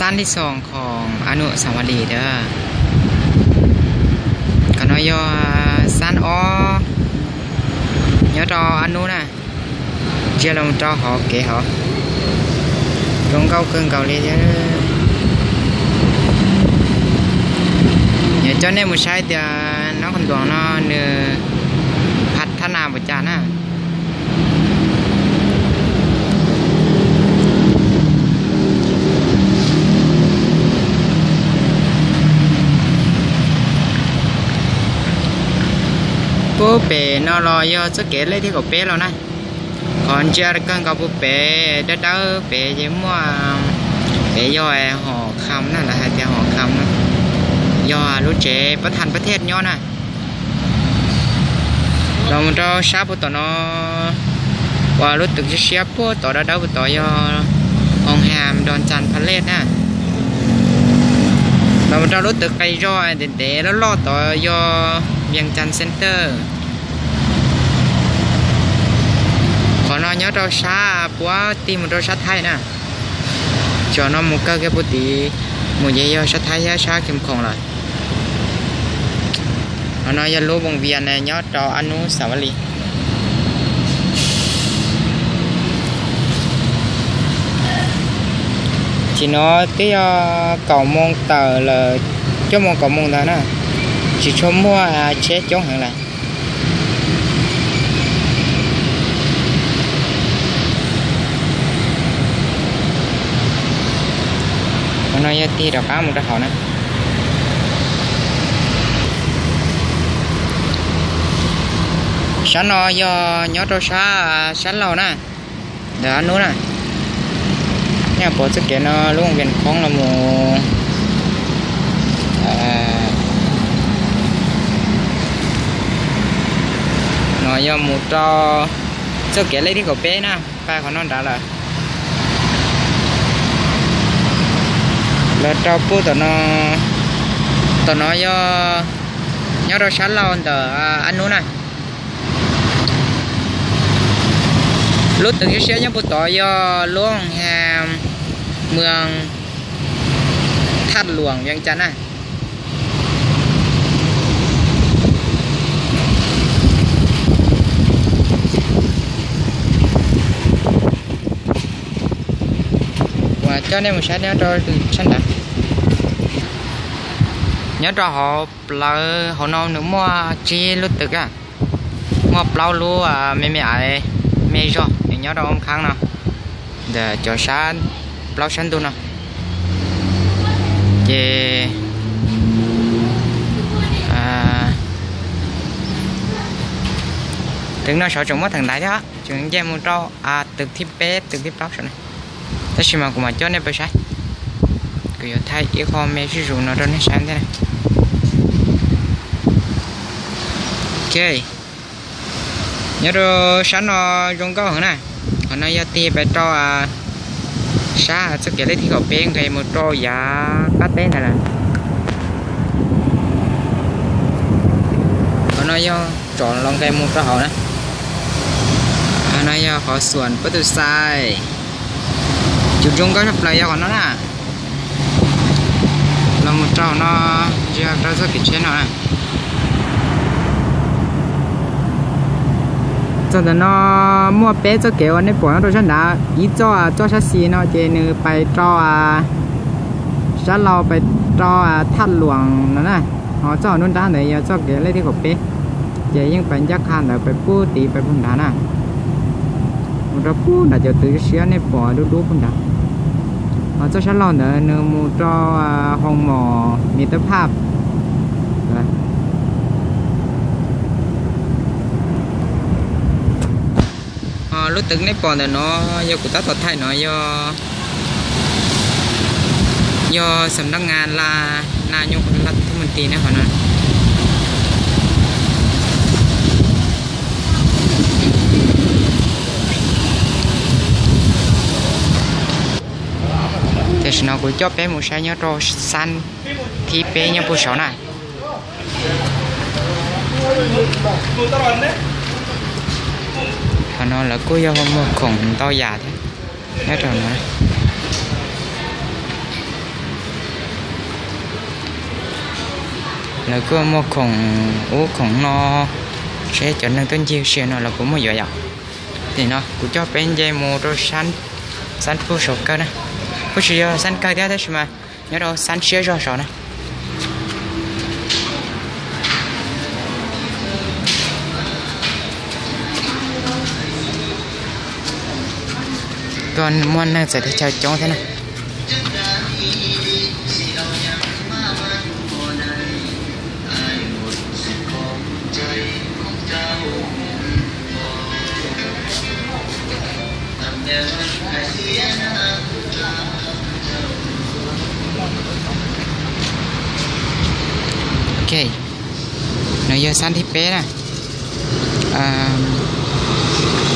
Ab Lis Xoos khoom Ab Nub Xav Vas Lis ntawd. Qhov no yog xab ob nyob rau Ab Nub na. Ntsia los rau hauv kev hauv, zoo nkauj kawg nkaus li thiab. Yog coj nej mus saib tias nab qhov ntuas no nws pha thab nas npaum cas na. Puag pem no los yog txoj kev lej thib kaum peb los na. Qhov ntsia kawg nkaus puag pem dawb dawb pem ces muaj, pem yog hom kham na, lawv hais tias hom kham na, yog lub tsev pab thas pab thiaj nyob na. Los mus rau sab puag tom no, uas lub twg siab siab puag tom dawb dawb puag tom yog Hoo Ham Doos Cas Pha Lej na. Los mus rau lub twg qis zog ntev ntev loj loj tod yog Vias Cas Center. Qhov no nyob rau sab puag tim mus rau sab Thaib na. Tsom no mus kawg kiag puag tim, mus ces yog sab Thaib thiab sab Khim Khoom lawm. Qhov no yog lub voos Vias nyob rau Ab Nub Xav Vas Lis. Tim no twb yog kaum moos tawm lawm, cuaj moos kaum moos ntawd na, tsis tshua muaj tsheb coob heev lawm. Qhov no yog tig rov qab mus rau hauv na. Sab no yog nyob rau sab, sab laug na, ntawm Ab Nub na. Nej pom txoj kev no lub Vias Khoob los mus no yog mus rau txoj kev lej thib kaum peb na, pais qhov no nrad lawm. Los rau puag tom no, tom no yog nyob rau sab laug ntawm Ab Nub na. Lub twg siab siab nyob puag tod yog lub Hoo Ham Mws Thaj Luam Vias Cas na. Uas coj nej mus saib nyob rau sab nrad. Nyob rau hauv plawv hauv no nws muaj tsib lub twg, muaj plaub lub me me aiv me zog nws nyob rau ob khaab no, ntawm cov sab plaub sab ntug no. Ces twg no saud tseem muab theem ntaiv thiab, tseem nce mus rau twg thib peb twg thib plaub saum na. Tab sis mas kuv mam coj nej pais saib, kuv yuav thaij ib qho me zuj zus no rau nej saib thiab na. Ok, nyob rau sab no zoo nkauj heev na. Qhov no yog tig pais rau sab txoj kev lej thib kaum peb nqes mus rau yav qab teb ntawd lawm. Qhov no yog tsom los nqes mus rau hauv na. Qhov no yog qhov xuam pab tus xais. Cov zoo nkauj tshaj plaws yog qhov no na. Los mus rau no, ntsia rau txoj kev tsheb no na. Txoj ntawm no muaj peb txoj kev uas nej pom nyob rau sab nrad, ib txoj, txoj sab xis no ces nws pais rau sab laug pais rau Thaj Luam no na. Ho txoj nruab nrab ntawd yog txoj kev lej thib kaum peb, ces yeej pais ncaj qha ntawd pais puag tid pais puag nrad na. Mus rau puag nram cov twg siab nej pom dub dub puag nrad. Ho txoj sab laug ntawd nws mus rau Hoo Mom Miv Tawb Phaj. Ho lub twg nej pom ntawm no yog kuv tab tom thaij no, yog xam nab nga la, na nyob la thub mus ti ne qhov no. Tam sim no kuv coj peb mus saib nyob rau xab thib peb nyob puag saud na. Qhov no lawv kuj yog muag khoom ntau yam thiab nyob rau no. Lawv kuj muaj khoom ub khoom no, seb cov neeg tuaj ncig ua si no los puas muaj yuav yom. Nim no kuv coj peb nce mus rau sab, sab puag saum kawg na. Kuj tsis yog sab kawg thiab tab sis mas nyob rau sab siab zog saud na. Tuaj muaj neeg txawv teb chaws coob thiab na. Ok, no yog sab thib peb na.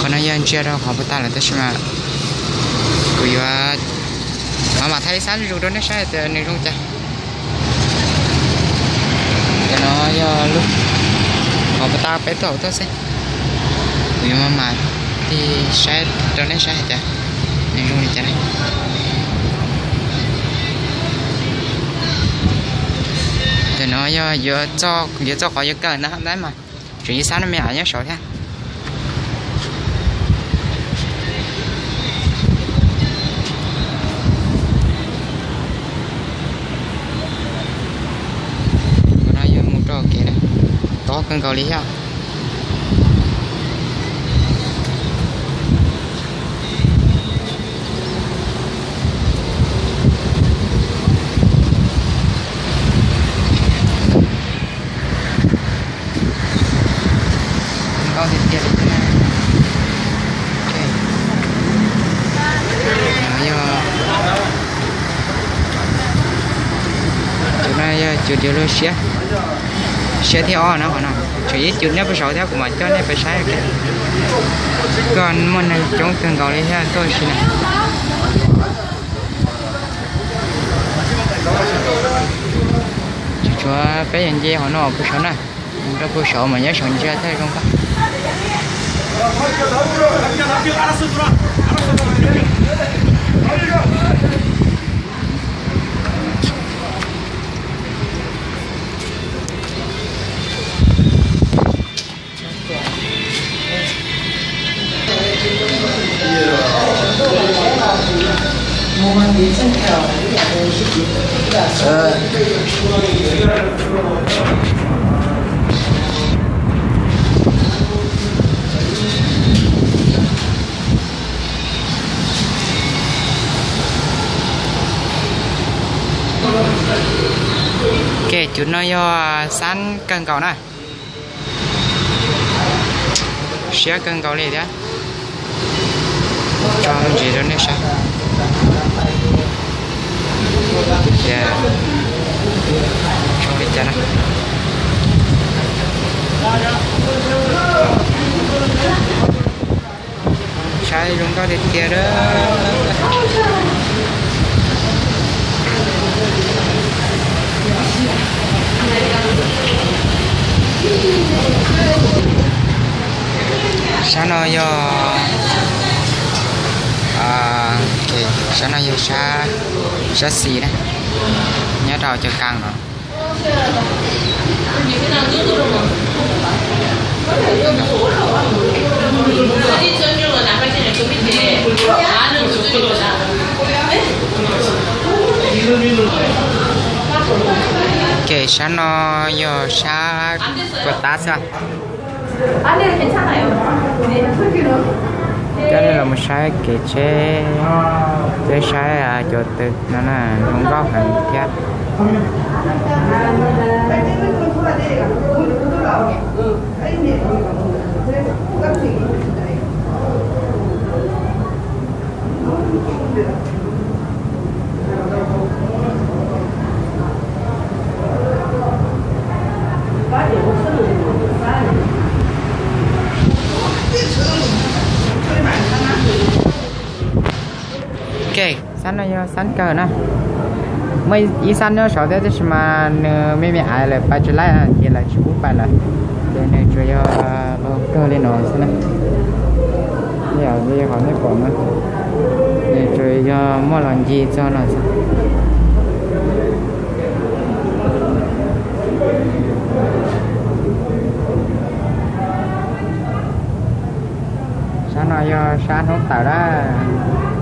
Qhov no yog ntsia rau qhov puas tag lawm tab sis mas kuv yuav mam mam thaij ib sab zuj zus rau nej saib tias nws zoo cas. Cov no yog lub qhov puas tag peb tuaj hauv tuaj xwb. Kuv yuav mam mam tig saib rau nej saib hais tias nws zoo li cas ne. Cov no yog yuav txog qhov yuav kawg ntawd mas tseem ib sab no me nyuam nyob saud thiab. Qhov no yog mus rau kev na, tob kawg nkaus li thiab. Nkauj tiag tiag li. Yog, tus no yog cov diav luag siab, siab thib ob no, qhov no tseem ib cov nyob puag saud thiab kuv mam coj nej pais saib. Koj muaj neeg coob kawg nkaus li thiab tuaj si na. Tsis tshuav peb yuav nce qhov no puag saud na, rau puag saud mas nyob saud ntsia thiaj zoo nkauj. Ok, cov no yog sab kawg nkaus na. Siab kawg nkaus li thiab. Tso me ntsis rau nej saib. Tias zoo li cas na. Saib zoo nkauj tiag tiag a. Sab no yog, sab no yog sab, sab xis na, nyob rau cov kas no. Ces sab no yog sab puas tab xwb. Coj nej los mus saib kev tsheb thiab saib cov twg no na, zoo nkauj heev thiab. Ok, sab no yog sab kawg na. Muaj ib sab nyob saud thiab tab sis mas nws me me aiv lawm pais tsis laib ces lawv tsis pub pais lawm. Ces nws tsuas yog los kawg li no xwb na. Li qhov nej pom no, nws tsuas yog muaj los ncig txog no xwb. Yog sab hnub tawm lawm.